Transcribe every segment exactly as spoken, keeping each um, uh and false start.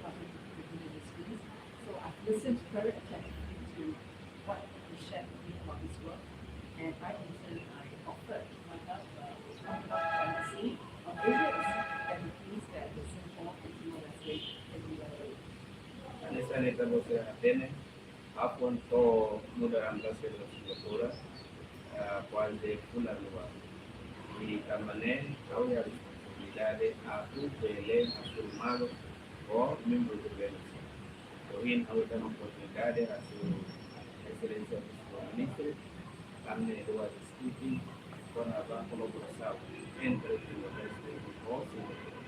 public religious schools. So I've listened very attentively to what he shared with me about his work, and I in turn I offered my help, uh, my help and see on areas that he thinks that the Singapore and Timor-Leste can be better. Hanesan ita-boot sira hatene, ha'u foin to'o muda ambasada Singapura, ah, kuaze fulan rua. I tanba ne'e, ha'u iha responsabilidade atu bele hasoru malu ho membru governu sira. Ohin ha'u hetan oportunidade hasoru Exelénsia Vise-Primeiru-Ministru, ami na'in-rua diskute kona-ba kolaborasaun entre Timor-Leste ho Singapura.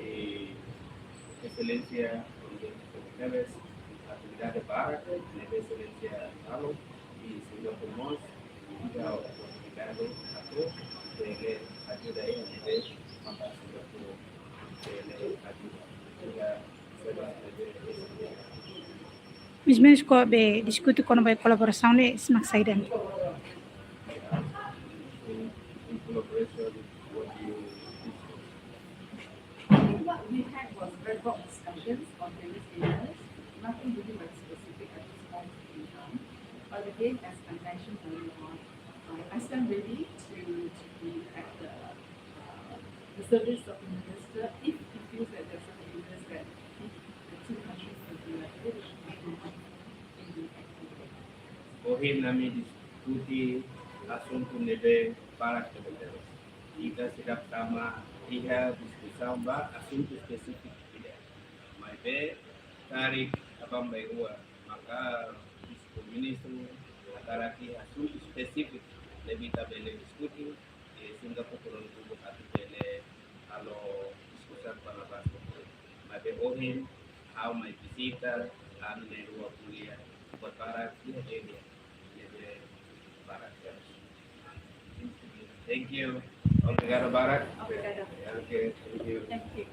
I Exelénsia, tebes atividade barak ne'ebé Exelénsia halo, i Singapura mós iha oportunidade atu bele ajuda iha ne'ebé maka Singapura bele ajuda. Iha Mais ou menus kona-ba diskute kona-ba kolaborasaun ne'e mak saida? In, in collaboration, what do you discuss? What we had was very broad discussions on various areas, nothing really very specific at this point in time. But again, as I mentioned earlier on, uh, I stand ready to, to be at the, uh, the service of the minister if he feels that there are some areas that the two countries can collaborate in the activity. Ohin ami diskute asuntu ne'ebé barak tebes. Ita seidauk tama iha diskusaun ba asuntu espesífiku ida. Maibé, karik aban-bainrua, maka Vise-Primeiru-Ministru hakarak iha asuntu espesífiku ne'ebé ita bele diskute, i Singapura tubu atu bele halo diskusaun kona-ba. Maibé ohin, ha'u mai vizita, ami na'in-rua ko'alia, buat barak iha ne'ebé, ne'ebé barak. Thank you. Obrigado barak. Obrigada. Okay, thank you. Thank you.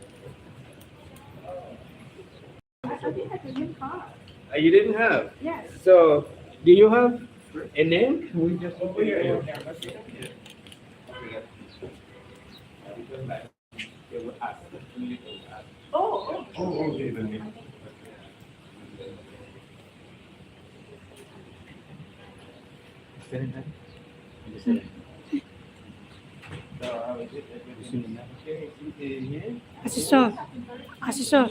I, I think I didn't have. Uh, you didn't have? Yes. So, do you have a name? Can we just... Oh, yeah, yeah, yeah. Obrigado. They will ask. Only they will ask. Oh, oh. Oh, okay, then. Asesór, asesór.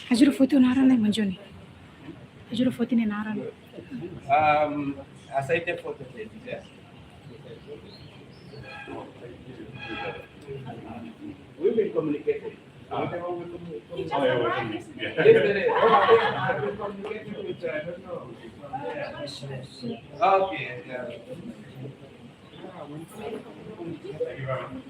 Ha'u juru foto naran lai manjoni. Ha'u juru foto nia naran. Um, aceita foto, please, yeah? We've been communicating. Ah. He just arrived yesterday. Yesterday. Oh, yeah, I've been communicating with, uh, I don't know. Yeah. Okay, yeah. Thank you very much.